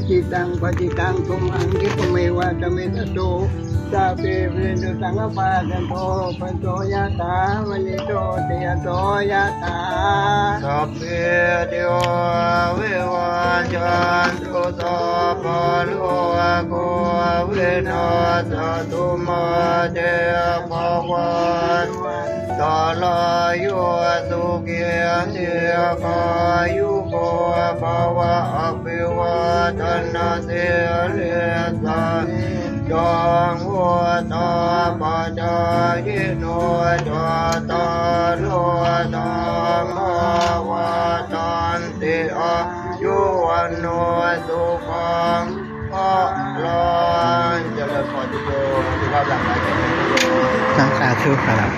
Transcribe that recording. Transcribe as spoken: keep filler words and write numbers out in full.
Cittāṃ patiṭṭhaṃ tumhaṃ khippameva samijjhatu. Sabbe pūrentu saṅkappā cando paṇṇaraso yathā maṇi jotiraso yathā. Sabbītiyo vivajjantu sabbarogo vinassatu mā te bhavatvantarāyo sukhī dīghāyuko bhava. Abhivādanasīlissa niccaṃ vuḍḍhāpacāyino cattāro dhammā vaḍḍhanti āyu vaṇṇo sukhaṃ balaṃ. เจริญพรทุกคน สุขภาพร่างกายแข็งแรงทุกคน สาธุครับ